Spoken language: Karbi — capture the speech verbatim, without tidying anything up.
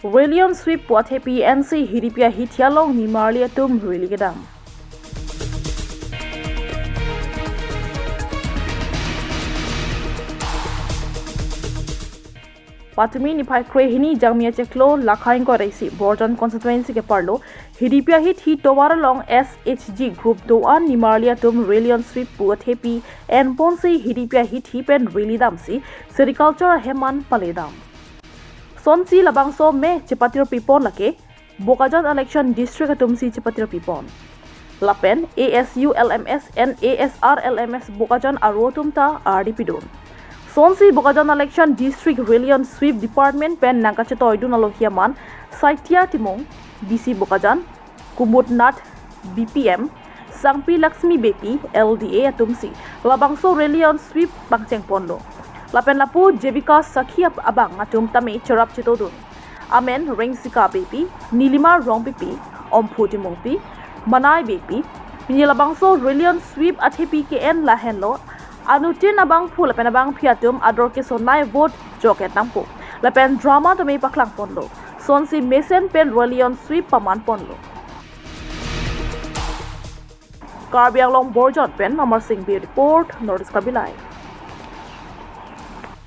Rally on Sweep pu athepi ensi Hidipi ahithi along nimarli atum rally kedam. Patumi niphai krehini Jangmi achiklo lakha ingkoi ra isi Borjan constituency keparlo Hidipi ahithi tovar along S H G group do-an nimarli atum Rally on Sweep pu athepi enponsi Hidipi ahithi pen rally damsi sericulture ahem an paledam. Sonsi labangso me chepatirpipon lake Bokajan election district atumsi chepatirpipon. Lapen A S U L M S and A S R L M S Bokajan aro atum ta ardi pidun. Sonsi Bokajan election district Rally on Sweep department pen nangkachetoidun alohi aman Saitia Timung, D C Bokajan, Kumud Nath, B P M, Sangpi Lakshmi Beypi, L D A atumsi labangso Rally on Sweep pangchengponlo. Lapen lapu Jevika Sakhi ap- abang atum tame cherap chetodun. Amen Rengsika Beypi, Nilima Rongpipi, Omphu Timungpi, Manai Beypi. Pini labangso Rally on Sweep athepi ke-en lahenlo. Anuttin abangphu lapen abangphi atum ador kesonai vote jok-et nangpo. Lapen drama tame paklangponlo. Sonsi mesen pen Rally on Sweep pamanponlo. Karbi Anglong Borjan pen Amar Singh Bey report, North East Karbi Live.